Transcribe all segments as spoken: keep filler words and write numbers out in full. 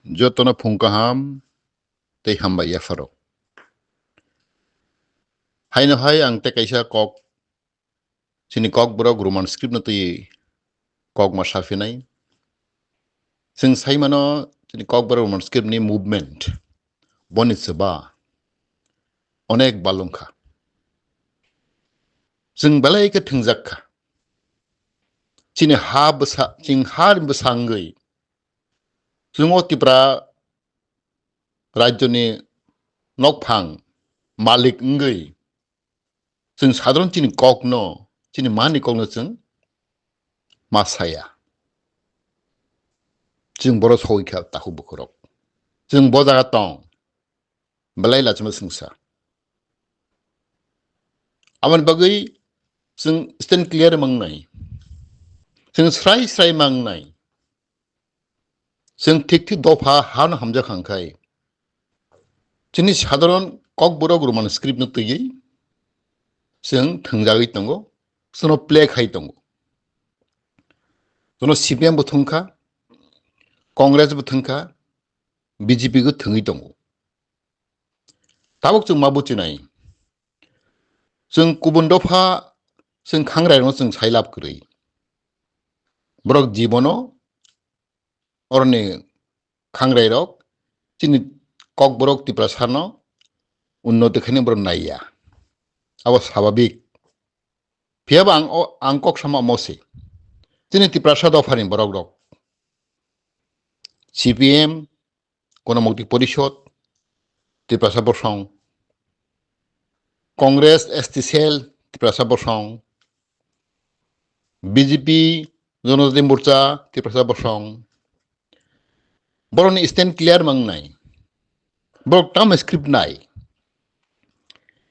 Jotono phung kaham tei hambai yapharo. Haino hai ang tei kaisa kok, chini Kokborok Roman script no twi kok ma saphinai. Chwng sai mano chini Kokborok Roman script ni movement boni chuba onek balung kha. Chwng belai khe thwngjak kha. Chini ha bwsa, chwng ha bwsa wngwi chwng o Tripura rajyoni nokphang malik wngwi chwng sadharon chini kokno, chini mani kokno chwng ma saya. Chwng boro soi kha takhuk bukhurok. Chwng bo jaga tong. Belai lachima swngsa. Aboni bagwi chwng stand clear mangnai. Chwng srai srai mangnai. Chwng thik thik dopha hano hamjak hangkhai. Chini sadharon Kokborok Roman script no twiwi chwng thwngjagwi tongo, chwngno play khai tongo. Chwngno C P M bo thwngkha, Congress bo thwngkha, B J P go thwngwi tongo. Tabuk chwng ma buchinai. Chwng kubun dopha chwng khangrairokno chwng sai lab kwrwi. Borok jibono oroni khangrairok chini Kokborok Tiprasano unnoti khaini borok naiya. Abo sababik. Phiyaba ang o, ang kok sama omo se. Chini Tiprasa dophani borokrok. C P M, Gonomukti Porishod, Tiprasa Bosong, Congress S T Cell, Tiprasa Bosong, B J P, Jonojati Morcha, Tiprasa Bosong. Borokni stand clear mangnai. Borok tamo script nai.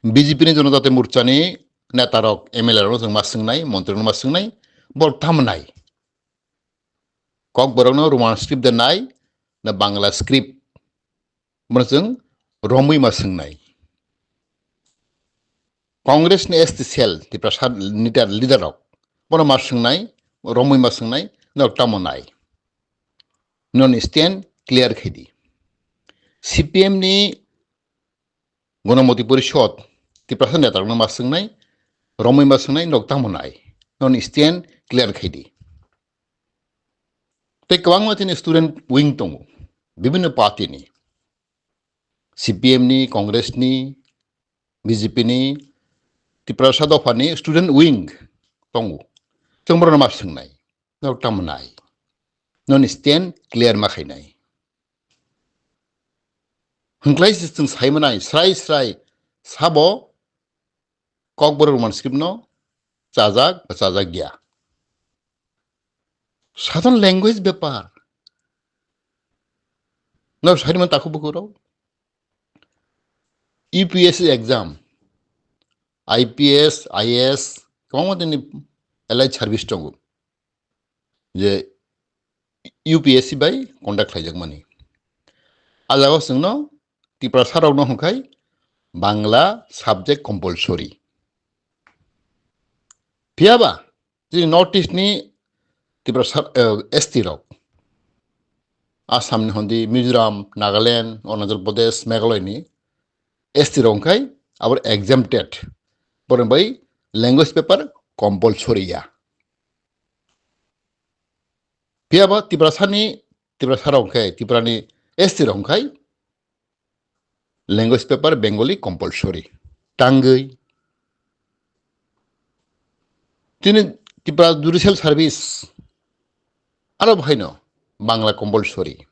B J P ni Jonojati Morcha ni netarok, M L A rok no chwng ma swngnai, montri rok no ma swngnai. Borok tamo nai. Kokborokno Roman script de nai, na Bangla script. Bono chwng romwi ma swngnai. Congress ni S T cell, Tiprasa leader, leader rok. Bono ma swngnai, romwi ma swngnai, norok tamo nai. Noni stand clear khaidi. C P M ni Gonomukti Porishod, Tiprasa netarokno ma swngnai, romwi ma swngnai, norok tamo nai. Noni stand clear khaidi. Tei kwbangma chini student wing tongo, bibhinno party ni, C P M ni, Congress ni, B J P ni, Tiprasa dopha ni student wing tongo. Chwng borokno ma swngnai, norok tamo nai. Noni stand clear ma khainai. Hwnklai se chwng sai manai, srai srai sabo Kokborok Roman script no chajak ba chajak ya. Southern language bepar. No sariman takhuk bukhuk rok. U P S C exam, I P S, I A S, kwbangma tini allied service tongo. Je U P S C bai conduct khlaijakmani. A jaga chwngno Tiprasa rokno hwnkhai Bangla subject compulsory. Phiyaba chini North East ni Tiprasa, eh, S T rok, Assam ni hondi, Mizoram, Nagaland, Arunachal Pradesh, Meghalaya ni S T rok hwnkhai abo exempted. Borok bai language paper compulsory ya. Phiyaba Tiprasa ni, Tiprasa rok hwnkhai, Tripura ni S T rok hwnkhai language paper Bengali compulsory. Tangwi. Chini Tripura Judicial Service aro bahaino Bangla compulsory.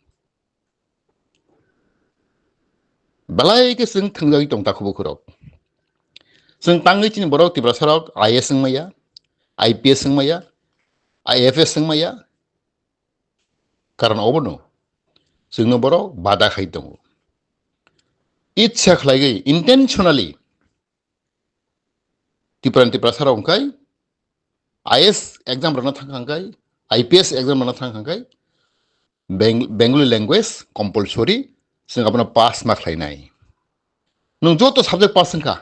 Belai khe chwng thwngjagwi tong takhuk bukhuk rok. Chwng tangwi chini borok Tiprasa rok I A S wngmaya, I P S wngmaya, I F S wngmaya. Karon obono chwngno borok bada khai tongo. Itsa khlaigwi intentionally Tripura ni Tiprasa rok hwnkhai I A S exam rwna thang kha hwnkhai, I P S exam rwna thang kha hwnkhai, Beng-, Bengali language compulsory chwng abono pass ma khlainai. Nwng joto subject pass wngkha,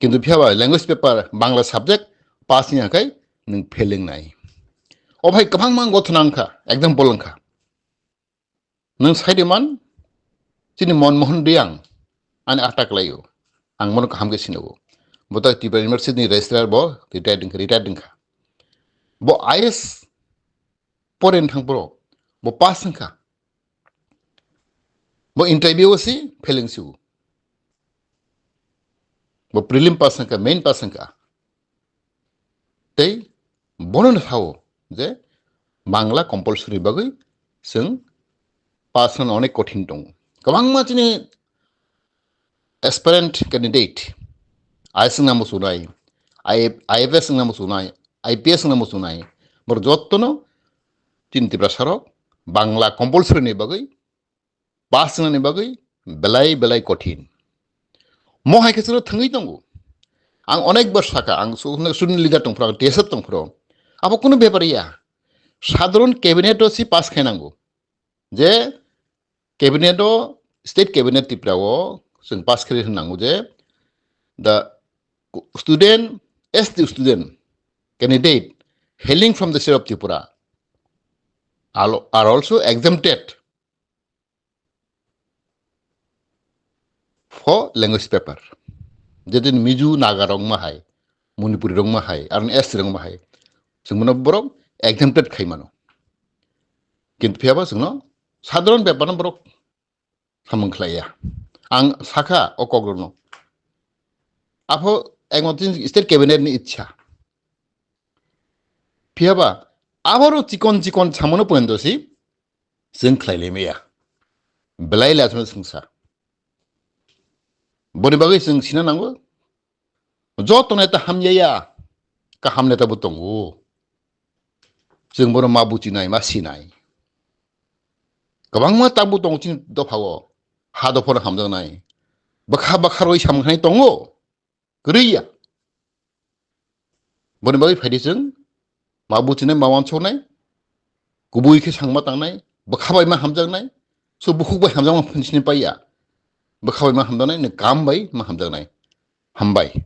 kintu phiyaba language paper Bangla subject pass wngya khe nwng fail wngnai. O bhai kwbangma ghotona wngkha, example wngkha. Nwng sai di man, chini Manmohan Reang ani attack laio. Ang mono kaham khe sinogo. Bo ta Tripura University ni registrar, bo retired wngkha, retired wngkha. Bo I A S poren thang pro, bo pass wngkha. Bo interview o si fail wngsiu. Bo prelim pass wngkha, main pass wngkha. Tei bono no sao je Bangla compulsory bagwi chwng pass wngna onek kothin tongo. Kwbangma chini aspirant candidate, I A S wngna muchunai, I F S wngna muchunai, I P S wngna muchunai, borok jottono chini Tiprasa rok Bangla compulsory ni bagwi pass wngnani bagwi belai belai kothin. Mo hai khe chwngno thwngwi tongo. Ang onek bar sakha, ang su-, student leader tongphuru, ang T S F tongphuru. Abo kunu bepar ya. Sadharon cabinet o si pass khainango. Je cabinet o, state cabinet Tripura o chwng pass khairi hwnango je the student, S T student candidate hailing from the state of Tripura are, are also exempted for language paper. Jedin Mizo, Naga rok ma hai, Manipuri rok ma hai, ar S T rok ma hai, chwng bono borok exempted khai mano. Kintu phiyaba chwngno sadharon bepar no borok samung khlaiya. Ang sakha o kokrokno. Apho ekmatro state cabinet ni ichha. Phiyaba aboro chikon chikon samono pointo si chwng khlai limaya. Belai le asma chwngsa. Boni bagwi chwng sina nango. Joto neta hamyaya, kaham neta bo tongo. Chwng bono ma buchinai, ma sinai. Kwbangma tabuk tongo chini dophao. Ha dophano hamjaknai. Bwkha bwkha roi samkhanai tongo. Kwrwi ya. Boni bagwi phaidi chwng ma buchinai, ma wansoknai, kubui khe sangma tangnai, bwkha bai ma hamjaknai, so bukhuk bai hamjakma phansini paiya. Bwkha bai ma hamjaknai, ni kam bai ma hamjaknai. Hambai.